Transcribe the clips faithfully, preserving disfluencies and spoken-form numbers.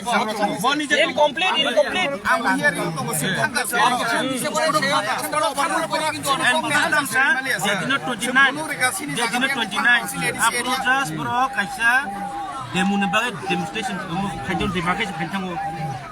Incomplete, incomplete. And this time, sir, the dinner twenty-nine, the dinner twenty-nine. Aphuru just borok kaisa demo ni bagwi demonstration khaijak, demarcation khaithango,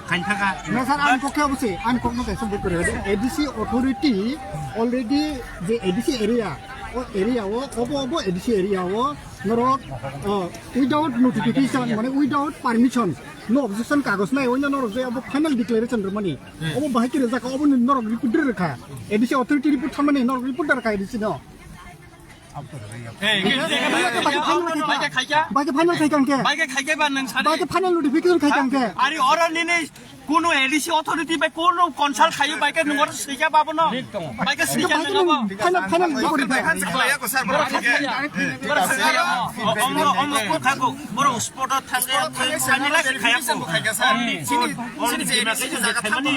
khaithaka. No, sir, ang kokhe obosi, ang kokno kaisa bui kore. A D C authority already je A D C area, o area o, obo, obo A D C area o, norok, uh, without notification, mane without permission, no objection kagos nai, oino norok je obo final declaration rwmani. Obo bahai khe rwjak, obo ni norok report rwkha. A D C authority report tharmani norok report rwkha A D C no. Baikhe final khai kang khe. Baikhe final notification khai kang khe. Ari oro nini kuno A D C authority bai kuno consult khayo baikhe nungor sija babo no. Baikhe sija nungor. Final, final report khai. Omro, omro khago. Borok spot o thangwi sani lai khaya ko. Only, only demarcation je khaimani,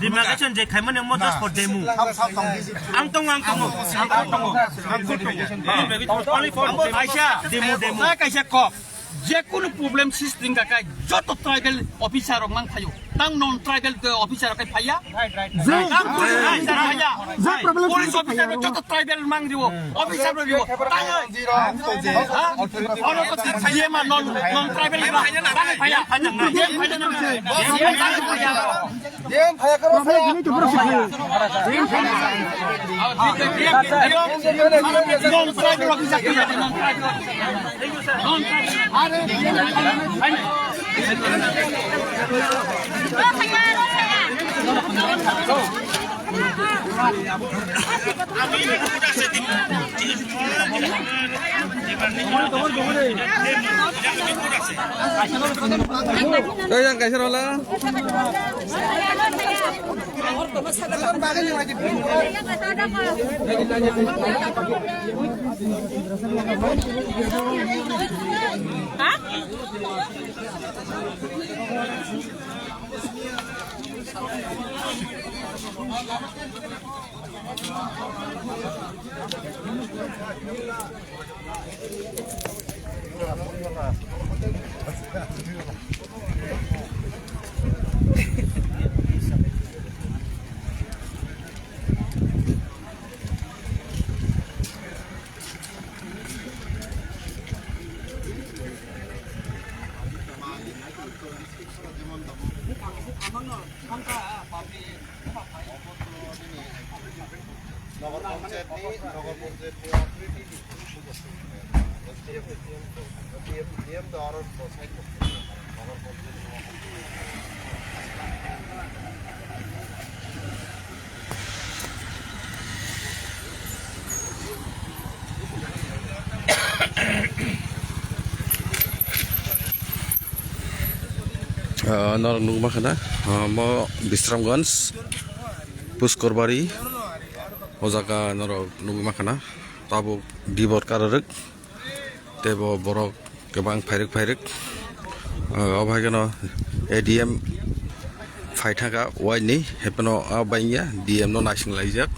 demarcation je khaimani mo just for demo. Ang tongo, ang tongo, ang tongo, ang tongo. Only for demo. Kaisa demo, demo. Kaisa kok. Je kunu problem system ka kai joto tribal officer rok mang phaio. Tang non tribal officer rok kai phaiya. Je, je problem police officer rok joto tribal mang dibo. Officer rok dibo. Tang oi. Ha? Oro ko D M non, non tribal ba. Tang phaiya. D M phaiya karo phaiya. Non tribal officer phaiya, non tribal. Tei yang kaisa rola. Nagar Panchayat ni, Nagar Panchayat ni authority ni. D M, D M, D M do aro bo side bo. Nagar Panchayat ni. Ah, norok nukma khana, ah, mo Bisramganj, Puskorbari, o jaga norok nukma khana, tabuk dibor kararwk, tei bo borok kwbang phairwk phairwk, ah, obo hai kheno A D M phai thangkha waini, haiphano ah bai wngya D M no naising laijak.